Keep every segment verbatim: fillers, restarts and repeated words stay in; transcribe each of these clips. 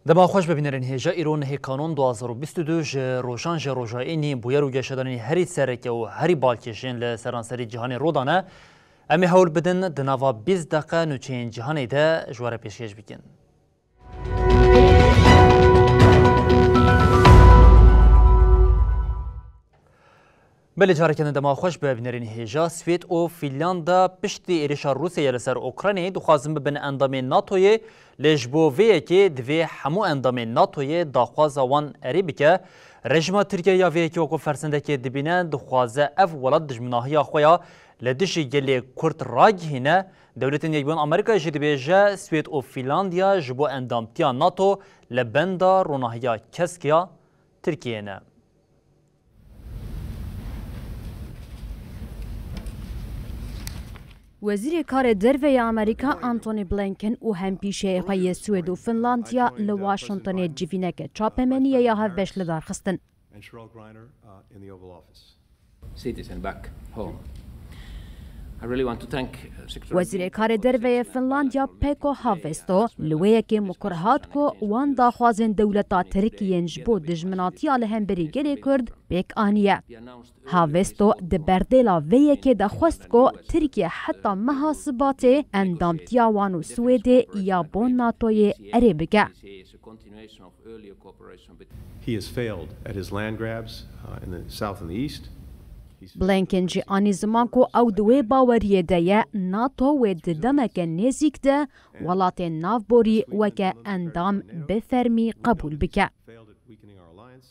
Dema xweş be bînerên hêja, îro nehê Kanûn du hazar û bîst û du ji rojan ji roja înî bûyer û geşedanên herî sereke û herî balkêş ên li seranserî cîhanê rû dane. Em ê hewl bidin di nava bîst deqe nûçeyên cîhanê de ji we re pêşkêş bikin. Belê, careke din dema xweş be bînerên hêja. Swêd û Fînlanda piştî êrişa Rûsyayê li ser Ukraynayê dixwazin bibin endamên NATOyê, lê ji bo vê yekê divê hemû endamên NATOyê daxwaza wan erê bike. Rejîma Tirkiyê ya vê yekê wekî fersendekê dibîne, dixwaze ev welat dijminahiya xwe ya li dijî gelê Kurd ragihîne. Dewletên Yekbûyî Amerîkayê jî dibêje, Swêd û Fînlandiya ji bo endamtiya NATO li benda ronahiya kesk ya Tirkiyeyê ne. Wezîrê Karê Derve ya Amerîka Antony Blinken û hempîşeyê xwe yê Swêd û Finlandiya li Washingtonê civîneke çapemeniyê ya hevbeş li dar xistin. And Cheryl Griner, uh, in the Oval Office. Citizen back home. I really want to thank, uh, Secretary Wezîrê Karê Derve yê Finlandiya Pekko Haavisto li wê yekê mikur hat ku wan daxwazên dewleta Tirkiyê yên ji bo dijminatiya li hemberî gelê Kurd pêk aniye. Haavisto di berdêla vê yekê de xwest ku Tirkiye heta meha Sibatê endamtiya wan û Swêdê ya bo NATOyê erê bike. He has failed at his land grabs, uh, in the south and the east. He's Blinken jî anî ziman ku ew di wê baweriyê de ye, NATO wê di demeke nêzîk de welatên navborî weke endam bi fermî qebûl bike. Failed at weakening our alliance.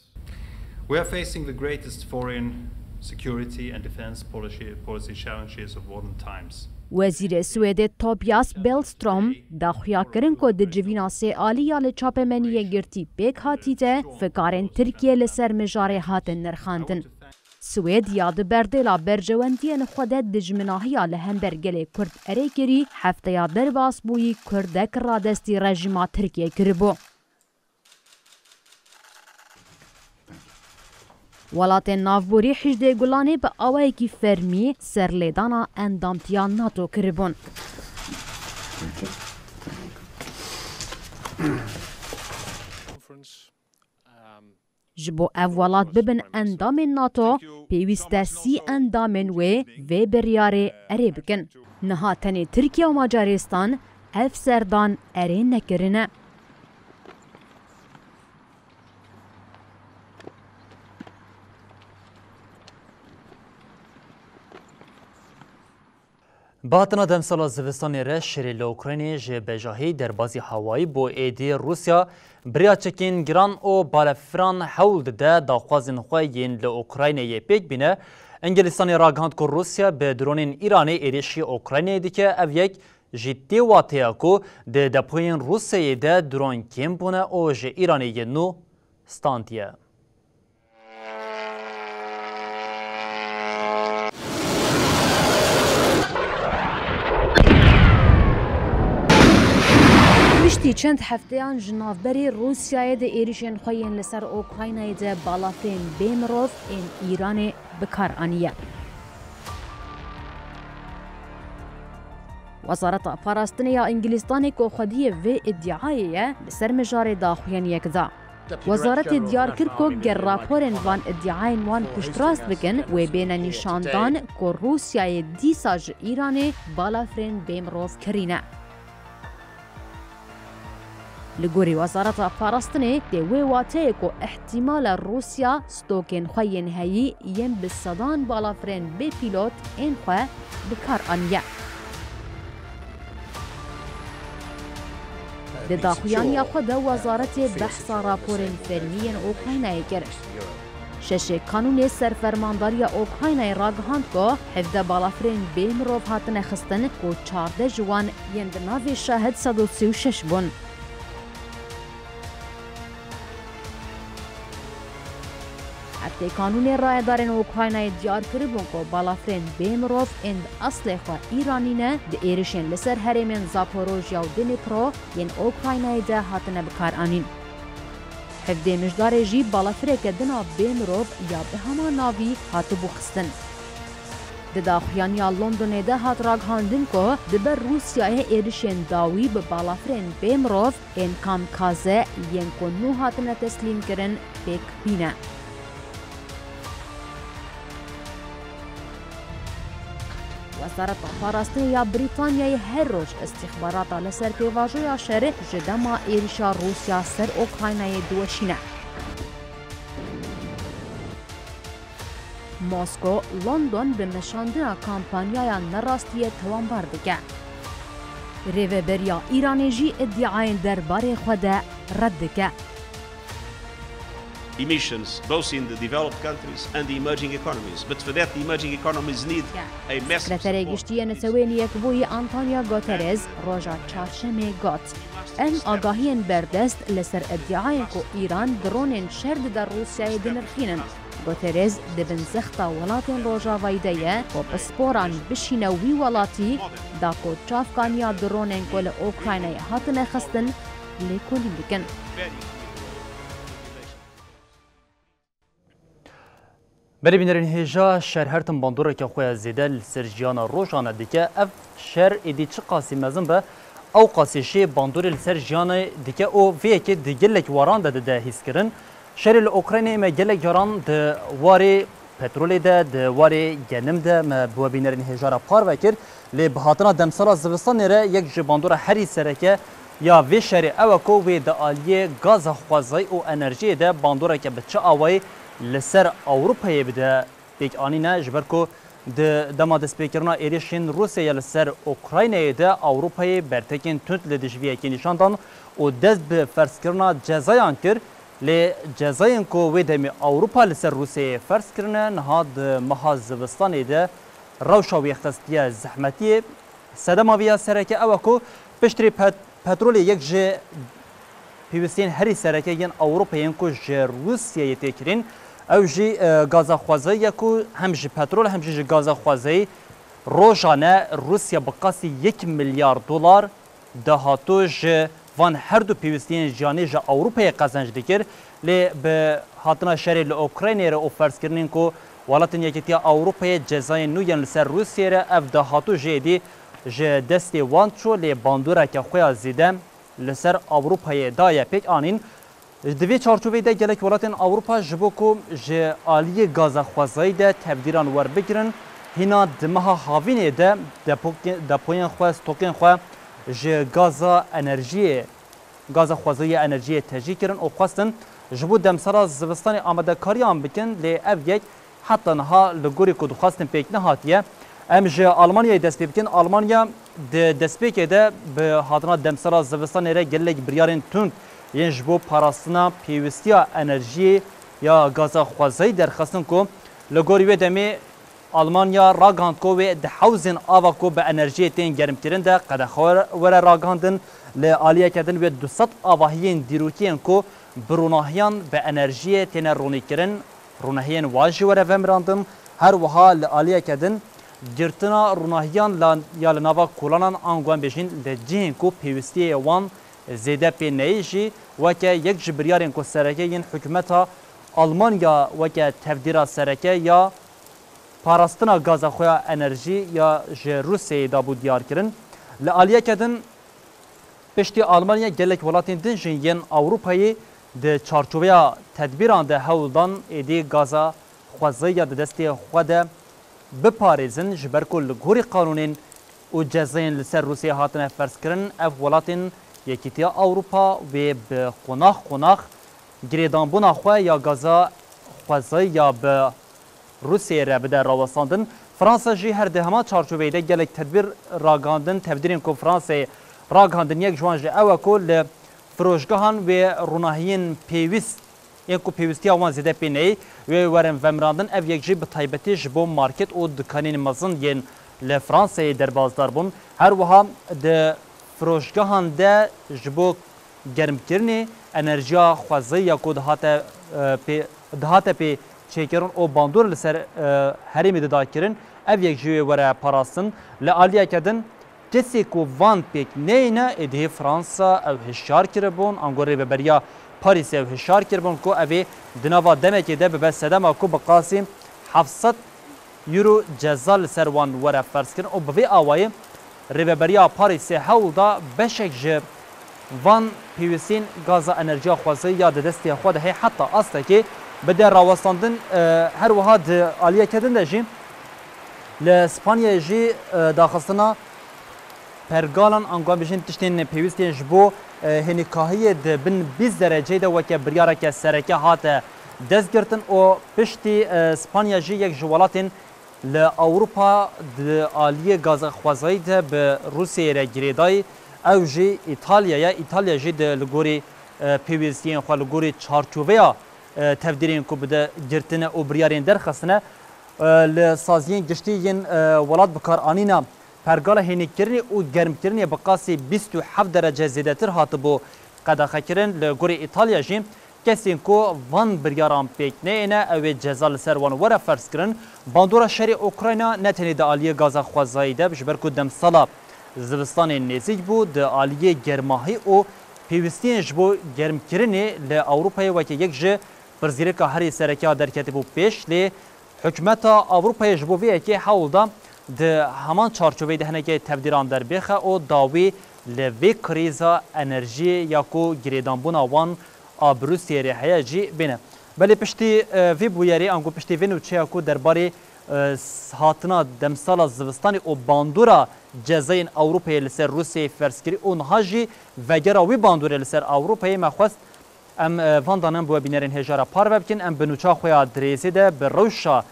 We are facing the greatest foreign security and defense policy, policy challenges of modern times. Wezîrê Swêdê Tobias Billström daxuya kirin ku di civîna sê alî ya li çapemeniyê girtî pêk hatî de fikarên Tirkiyê li ser mijarê hatin nirxandin. Swêd ya di berdêla berjewendiyên xwe de dijminahiya li hember gelê Kurd erê kirî, hefteya derbasbûyî Kurdek radestî rejîma Tirkiyê kiribû. Welatên navborî hejdê Gulanê bi awayekî fermî serlêdana endamtiya NATO kiribûn. Ji bo ev welat bibin endamên NATO, pêwîst e sî endamên wê vê biryarê erê bikin. Niha tenê Tirkiye û Macaristan ev serdan erê nekirine. Bi hatina demsala zivistanê re şerê li Ukraynê ji bejahî derbazî hewayî bo êdî Rûsya bi rêya çekên giran û balefiran hewl dide daxwazên xwe yên li Ukrayneyê pêk bîne. Îngilîstanê ragihand ku Rûsya bi dronên Îranê êrişî Ukrayneyê dike. Ev yek jî tê wateya ku di depoyên Rûsyayê de dron kêm bûne û ji Îranê yên nû standiye. Piştî çend hefteyan ji navberê Rûsyayê di êrişên xwe yên li ser Ukraynayê de balafirên bê mirov ên Îranê bi kar aniye. Wezareta Parastinê ya Îngilîstanê ku xwediyê vê îdiayê ye, li ser mijarê daxuyaniyek da. Wezaretê diyar kir ku ger raporên van îdiayên wan piştrast bikin, wê bêne nîşandan ku Rûsyayê dîsa ji Îranê balafirên bê mirov kirîne. Li gorî Wezareta Parastinê, tê wê wateyê ku îhtîmal e Rûsya stokên xwe yên heyî yên bi sedan balafirên bê pîlot ên xwe bi kar aniye. Di daxuyaniya xwe de wezaretê behsa raporên fermî yên Ukraynayê kir. Şeşê kanûnê ser fermandariya Ukraynayê ragihand ku hevdeh balafirên bê mirov hatine xistin ku çardeh ji wan yên di navê şahid sed û sî û şeş bûn. Heftê kanûnê rayedarên Ukraynayê diyar kiribûn ku balafirên bê mirov ên bi eslê xwe Îranî ne, di êrişên li ser herêmên Zaporojya û Dnipro yên Ukraynayê de hatine bikaranîn. Hevdê mijdarê jî balafireke din a bê mirov ya bi hema navî hatibû xistin. Di daxuyaniya Londonê de hat ragihandin ku di ber Rûsyayê êrişên dawî bi balafirên bê mirov ên kamkaze yên ku nû hatine teslîmkirin pêk bîne. Wezareta Parastinê ya Brîtanyayê her roj îstîxbarata li ser pêvajoya şer ji dema êrişa Rûsya ser Ukraynayê diweşîne. Mosko, London bi meşandina kampanyaya nerastiyê tawanbar dike. Rêveberiya Îranê jî îdiayên derbarê xwe de red dike. Emissions, both in the developed countries and the emerging economies. But for that, the emerging economies need a massive Sekreterê support. Giştî yê Netewên Yekbûyî Antonio Guterres roja çarşemê got, em agahiyên berdest li ser îdiayên ku Îran dronên şer dide Rûsyayê dinirxînin. Guterres di bin zexta welatên Rojavayî de ye ku pisporan bişîne wî welatî, da ku çavkaniya dronên ku li Ukraynayê hatine xistin lêkolîn bikin. Berê bînerên hêja, şer her tim bandoreke xwe ya zêde li ser jiyana rojane dike. Ev şer êdî çiqasî mezin be, ew qasî jî bandorê li ser jiyanê dike û vê yekê di gelek waran de dide hîskirin. Şerê li Ukraynayê me gelek caran di warê petrolê de, di warê genim de me bi we bînerên hêja re parve kir. Lê bi hatina demsala zivistanê re yek ji bandora herî sereke ya vê şerê ew e ku wê di aliyê gaza xwezayî û enerjiyê de bandoreke bi çi awayî li ser Ewropayê bide pêk anîne, ji ber ku di dema destpêkirina êrişên Rûsyayê li ser Ukraynayê de Ewropayê bertekên tund li dijî vê yekê nîşan dan û dest bi ferzkirina cezayan kir, lê cezayên ku wê demê Ewropa li ser Rûsyayê ferz kirine, niha di meha zivistanê de rewşa wê xistiye zehmetiyê. Sedema vê ya sereke ew e ku piştrî pet-, petrolê yek ji pêwîstiyên herî sereke yên Ewropayê yên ku ji Rûsyayê tê kirîn, ew jî, e, gaza xwezayî ye ku hem ji petrol hem jî ji gaza xwezayî rojane Rûsya bi qasî yek milyar dolar dahatû ji van her du pêwîstiyên jiyanî ji Ewropayê qezenc dikir. Lê bi hatina şerê li Ukraynayê re û ferzkirinên ku Welatên Yekîtiya Ewropayê cezayên nû yên li ser Rûsyayê re, ev dahatû jî êdî ji destê wan çû, lê bandoreke xwe ya zêde li ser Ewropayê daye pêk anîn. Di vê çarçoveyê de gelek welatên Ewropa ji bo ku ji aliyê gaza xwezayî de tevdîran werbigirin, hîna di meha havînê de depo-, depoyên xwe, stokên xwe ji gaza enerjiyê, gaza xwezayî ya enerjiyê tejî kirin û xwestin ji bo demsala zivistanê amadekariyan bikin, lê ev yek heta niha li gorî ku dixwestin pêk nehatiye. Em ji Almanyayê dest pê bikin. Almanya di destpêkê de bi hatina demsala zivistanê re gelek biryarên tund yên ji bo parastina pêwîstiya enerjiyê ya gaza xwezayî derxistin ku li gorî wê demê Almanya ragihand ku wê di hewzên ava ku bi enerjiyê tên germkirin de qedexe were ragihandin. Li aliyeke din wê du sed avahiyên dîrokî yên ku bi ronahiyan bi enerjiyê têne ronîkirin, ronahiyên wan jî were vemirandin. Her wiha li aliyeke din girtina ronahiyan la, ya li nava kolanan ango em bêjin li cihên ku pêwîstiyê wan zêde pê neyê jî weke yek ji biryarên ku sereke yên hikûmeta Almanya weke tevdîra sereke ya parastina gaza xwe ya enerjî ya ji Rûsyayê dabû diyar kirin. Li aliyeke din, piştî Almanya gelek welatên din jî yên Ewropayê di çarçoveya tedbîran de hewl dan êdî gaza xwezayî ya di destê xwe de biparêzin, ji ber ku li gorî qanûnên û cezayên li ser Rûsyayê hatine ferzkirin, ev welatên Yekîtiya Ewropa wê bi qonax qonax girêdanbûna xwe ya gaza xwezayî ya bi Rûsyayê re bide rawestandin. Fransa jî her di hema çarçoveyê de gelek tedbîr ragihandin. Tevdîrên ku Fransayê ragihandin, yek ji wan jî ew e ku li firoşgehan wê ronahiyên pêwîst Yên ku pêwîstiya wan zêde pê neyê, wê werin vemirandin, ev yek jî bi taybetî ji bo market û dikanên mezin yên li Fransayê derbasdar bûn. Her wiha di firoşgehan de ji bo germkirinê enerjiya xwezayî ya ku dihate, e, pê, dihate pê çêkirin û bandor li ser, e, herêmê dida kirin, ev yek jî wê were parastin. Li aliyeke din, kesê ku van pêk neyêne, êdî Fransa ew hişyar kiribûn, ango rêveberiya Parîsê ew hişyar kiribûn ku ev ê di nava demekê de bibe sedema ku bi qasî heft sed euro ceza li ser wan were ferzkirin û bi vê awayî rêveberiya Parîsê hewl da beşek ji van pêwîstiyên gaza enerjiya xwezayî ya di destê xwe de heye heta astekê bide rawestandin. E, her wiha di aliyeke din de jî li Spanyayê jî, e, daxistina pergalan, ango em bijîn tiştên pêwîst yên ji bo, e, hênikahiyê di bin bîst dereceyê de weke biryareke sereke hate destgirtin û piştî, e, Spanya jî yek ji welatên li Ewropa di aliyê gaza xwezayî de bi Rûsyayê re girêdayî. Ew jî Îtalya ye. Îtalya jî di li gorî, e, pêwîstiyên xwe, li gorî çarçoveya, e, tevdîrên ku bide girtine û biryarên derxistine, e, li saziyên giştî yên, e, welat bikaranîna pergala hênîkirinê û germkirinê bi qasî bîst û heft derece zêdetir hatibû qedexekirin. Li gorî Îtalya jî kesên ku van biryaran pêk neyêne, ew ê ceza li ser wan were ferzkirin. Bandora şerê Ukrayna ne tenê di aliyê gaza xwezayî de, ji ber ku demsala zivistanê nêzîk bû, di aliyê germahî û pêwîstiyên ji bo germkirinê li Ewropayê weke yek ji pirsgirêka herî sereke ya derketibû pêş, lê Hikûmeta Ewropayê ji bo vê yekê hewl da di heman çarçoveyê de hinekî tevdîran derbêxe û dawî li vê krîza enerjiyê ya ku girêdanbûna wan a bi Rûsyayê re heye jî bêne. Belê piştî, e, vê bûyerê, ango piştî vê nûçeya ku derbarê, e, s-, hatina demsala zivistanê û bandora cezayên Ewropayê li ser Rûsyayê ferzkirî û niha jî vegera wî bandorê li ser Ewropayê me xwest Em, e, van danan bi we bînerên hêja re parve bikin. Em bi nûça xwe ya dirêzê de bi rewşa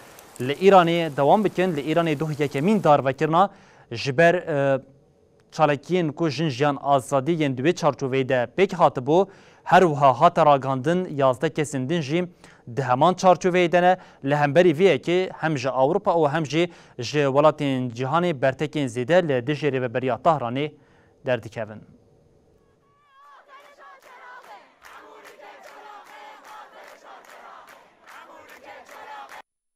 li Îranê dewam bikin. Li Îranê doh yekemîn darvekirina ji ber, e, çalakiyên ku jin, jiyan, azadî yên di wê çarçoveyê de pêk hatibû, her wiha hate ragihandin yazdeh kesên din jî di heman çarçoveyê de ne. Li hemberî vê yekê hem ji Ewropa û hem jî ji welatên cîhanê bertekên zêde li dijî rêveberiya Tahranê derdikevin.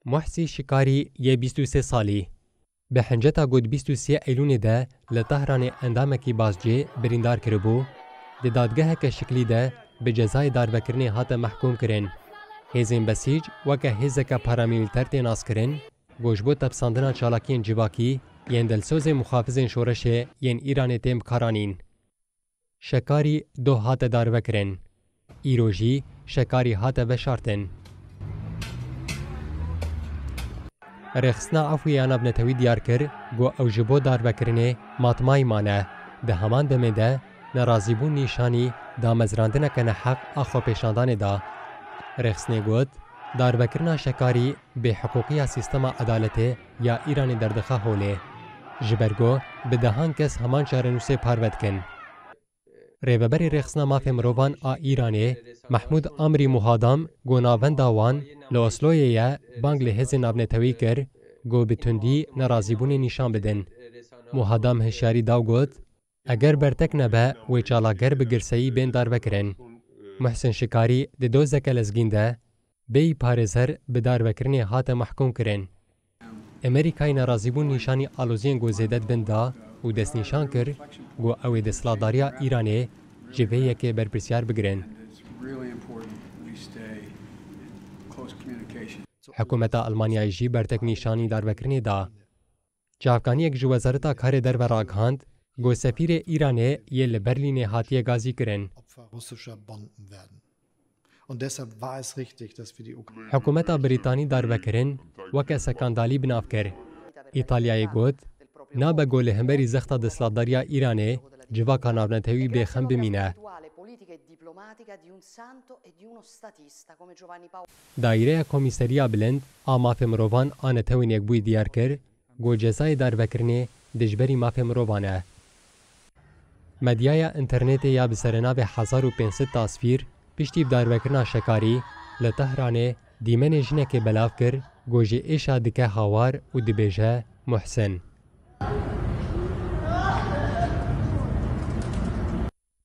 Muhsî Şikarî yê bîst û sê salî, bi hinceta ku di bîst û sê Eylûnê de li Tehranê endamekî bascê birîndar kiribû, di dadgeheke şiklî de bi cezayê darvekirinê hate mehkûm kirin. Hêzên Besîc weke hêzeke paramîlîter tê naskirin, ku ji bo tepsandina çalakiyên civakî yên dilsozê muxafizên şoreşê yên Îranê tên bikaranîn. Şekarî doh hate darvekirin. Îro jî Şekarî hate veşartin. Rêxistina Efûyê ya Navnetewî diyar kir ku ew ji bo darvekirinê matmayî mane. Di heman demê de nerazîbûn nîşanî damezrandineke neheq a xwepêşandanê da. Rêxistinê got, darvekirina Şekarî bêhiqûqiya sîstema edaletê ya Îranê derdixe holê. Ji ber ku bi dehan kes heman çarenûsê parve dikin. Rêveberê Rêxistina Mafê Mirovan a Îranê, Mehmûd Amrî Muhadam, ku navenda wan li Osloyê ye, bang li hêzên navnetewî kir, ku bi tundî nerazîbûnê nîşan bidin. Muhadam hişyarî da û got, eger bertek nebe, wê çalakger bi girseyî bên darvekirin. Muhsin Şikarî di dozeke lezgîn de, bêyî parêzer bi darvekirinê hate mehkûm kirin. Amerîkayê nerazîbûn nîşanî aloziyên ku zêde dibin da û destnîşan kir ku ew ê desthilatdariya Îranê ji vê yekê berpirsiyar bigirin. Hikûmeta Almanyayê jî bertek nîşanî darvekirinê da. Çavkaniyek ji Wezareta Karê Derve ragihand ku sefîrê Îranê yê li Berlînê hatiye gazîkirin. Opfer russischer Bomben werden. Und deshalb war es richtig, dass wir die Ukraine Hikûmeta Brîtanî darvekirin weke sekandalî bi nav kir. Îtalyayê got, nabe ku li hemberî zexta desthilatdariya Îranê civaka navnetewî bêxem bimîne. Daireya Komîseriya Bilind a Mafê Mirovan a Netewên Yekbûyî diyar kir, ku cezayê darvekirinê dijberî mafê mirovan e. Medyaya înternetê ya bi serenavê hezar û pênc sed tasvîr piştî bi darvekirina Şekarî Li Tehranê dîmenê jinekê belav kir, ku ji êşa dike hawar û dibêje, Muhsin.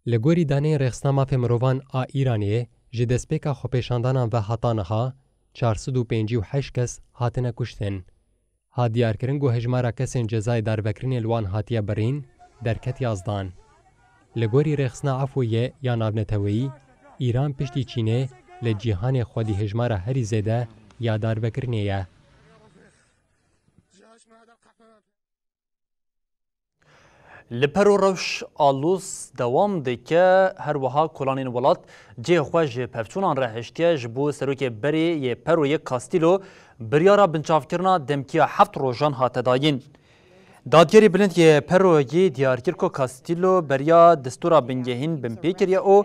Li gorî daneyên Rêxistina Mafê Mirovan a Îranê, ji destpêka xwepêşandanan ve heta niha çar sed û pêncî û heşt kes hatine kuştin. Hat diyarkirin ku hejmara kesên cezayê darvekirinê li wan hatiye birîn derket yazdan. Li gorî Rêxistina Efûyê ya Navneteweyî, Îran piştî Çînê li cîhanê xwedî hejmara herî zêde ya darvekirinê ye. Li Pero rewş alûz dewam dike, her wiha kolanên welat cihê xwe ji pevçûnan re hiştiye. Ji bo serokê berê yê Peroyê Castillo biryara binçavkirina demkiya heft rojan hate dayîn. Dadgerê Bilind yê Peroyê diyar kir ku Castillo beriya destûra bingehîn binpê kiriye û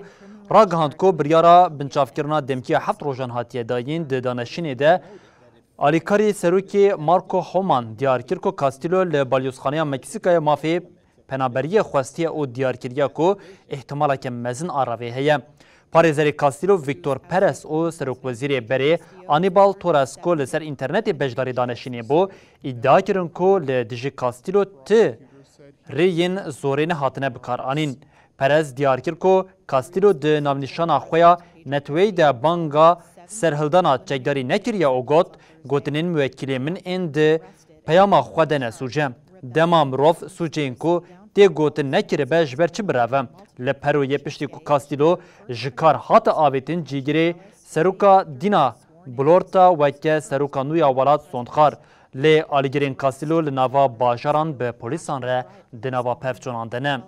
ragihand ku biryara binçavkirina demkiya heft rojan hatiye dayîn. Di daneşînê de alîkarê serokê Marco Homan diyar kir ku Castillo li Balyozxaneya Meksîkayê mafê penaberiyê xwestiye û diyar kiriye ku îhtimaleke mezin a revê heye. Parêzerê Castillo Victor Perez û serokwezîrê berê Anibal Torres ku li ser înternetê beşdarî daneşînê bû, îdia kirin ku li dijî Castillo ti rêyên zorê nehatine bikaranîn. Perez diyar kir ku Castillo di navnîşana xwe ya netweyî de banga serhildana çekdarî nekiriye û got, Gotinên muwekîlê min ên di peyama xwe de ne sûc e. Dema mirov sûcên ku tê gotin nekiribe ji ber çi bireve? Li Peroyê piştî ku Castillo ji kar hate avêtin cîgirê seroka Dina Blorta weke seroka nû ya welat sond xwar. Lê alîgirên Castillo li nava bajaran bi polîsan re di nava pevçûnan de ne.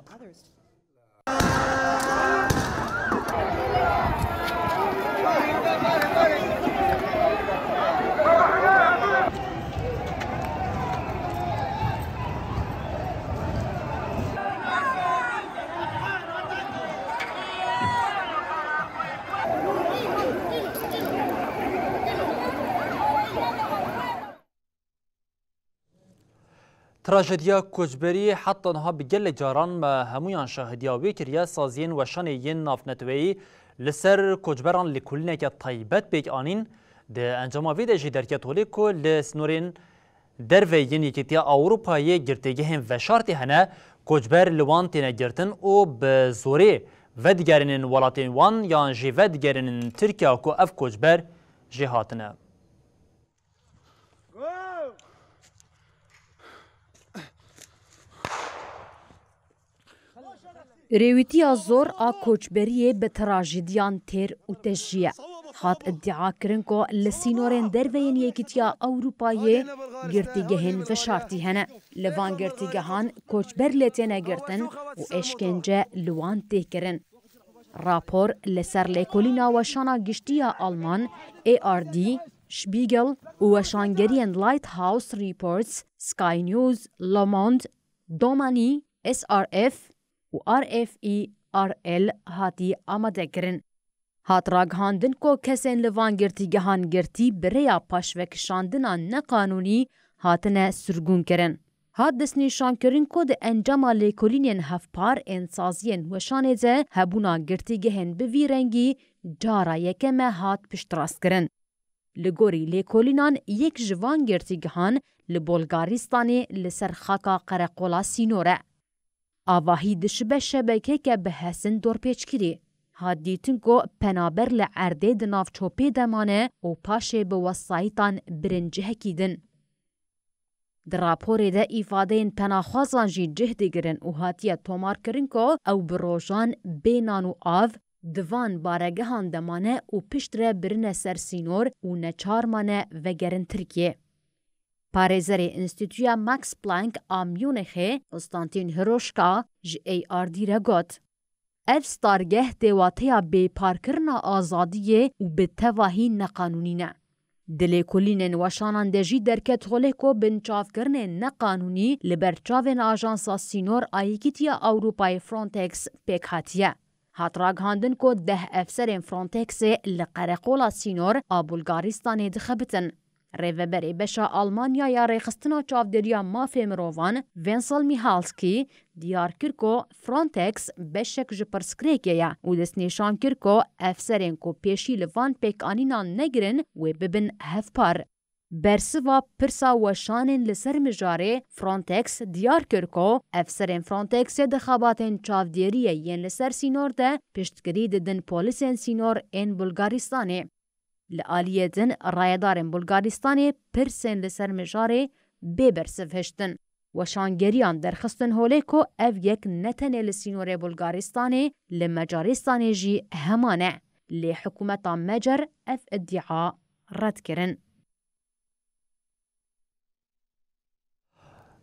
Trajediya koçberî heta niha bi gelek caran me hemûyan şahidiya wê kiriye. Saziyên weşanê yên navneteweyî li ser koçberan lêkolîneke taybet pêk anîn. Di encama vê de jî derket holê ku li sînorên derve yên Yekîtiya Ewropayê girtîgehên veşartî hene, koçber li wan têne girtin û bi zorê vedigerînin welatên wan yan jî vedigerînin Tirkiye ku ev koçber jê hatine. Rêwîtiya zor a koçberiyê bi trajediyan têr û tejî ye. Hat îdîakirin ku li sînorên derve yên Yekîtiya Ewropayê girtîgehên veşartî hene. Li van girtîgehan koçber lê têne girtin û eşkence li wan tê kirin. Rapor li ser lêkolîna weşana giştî ya Alman, A R D, Spiegel û weşangeriyên Lighthouse Reports, Sky News, Le Monde, Domani, S R F û R F E R L hatî amadekirin. Hat ragihandin ku kesên li van girtîgehan girtî bi rêya paşvekişandina neqanûnî hatine sirgûnkirin. Hat destnîşankirin ku di encama lêkolînên hevpar ên saziyên weşanê de hebûna girtîgehên bi vî rengî cara yekeme hat piştrastkirin. Li gorî lêkolînan yek ji van girtîgehan li Bulgaristanê li ser xaka qereqola sînor e. Avahî dişibe şebekeke bi hesin dorpêçkirî. Hat dîtin ku penaber li erdê di nav çopê de mane û paşê bi wesayîtan birin cihekî din. Di raporê de îfadeyên penaxwazan jî cih digirin û hatiye tomarkirin ku ew bi rojan bê nan û av di van baregehan de mane û piştre birine ser sînor û neçar mane vegerin Tirkiyê. Parêzerê Înstîtuya Max Planck a Munîxê, Konstantin Hiroşka, ji A R D re got, Ev stargeh tê wateya bêparkirina azadiyê û bi tevahî neqanûnî ne. Di lêkolînên weşanan de jî derket holê ku binçavkirinên neqanûnî li ber çavên Ajansa Sînor a Yekîtiya Ewropayê Frontex pêk hatiye. Hat ragihandin ku deh efserên Frontexê li qereqola sînor a Bulgaristanê dixebitin. Rêveberê beşa Almanya ya rêxistina çavdêriya mafê mirovan, Wenzl Michalski, diyar kir ku Frontex beşek ji pirsgirêkê ye û destnîşan kir ku efserên ku pêşî li van pêkanînan negirin wê bibin hevpar. Bersiva pirsa weşanên li ser mijarê, Frontex diyar kir ku efserên Frontexê di xebatên çavdêriyê yên li ser sînor de piştgirî didin polîsên sînor ên Bulgaristanê. Li aliyê din, rayedarên Bulgaristanê pirsên li ser mijarê bê bersiv hiştin. Weşangeriyan derxistin holê ku ev yek ne tenê li sînorê Bulgaristanê, li Macaristanê jî heman e. Lê hikûmeta Macar ev îdia red kirin.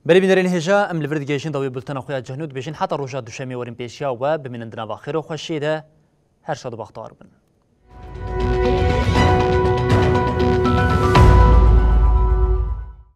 Berê bînerên hêja, em li vir digihêjin dawî bultena xwe ya cihn û dibêjin heta roja duşemê werin pêşiya we, bimînin di nava xêr û xweşiyê de, her şad û bextewar bin.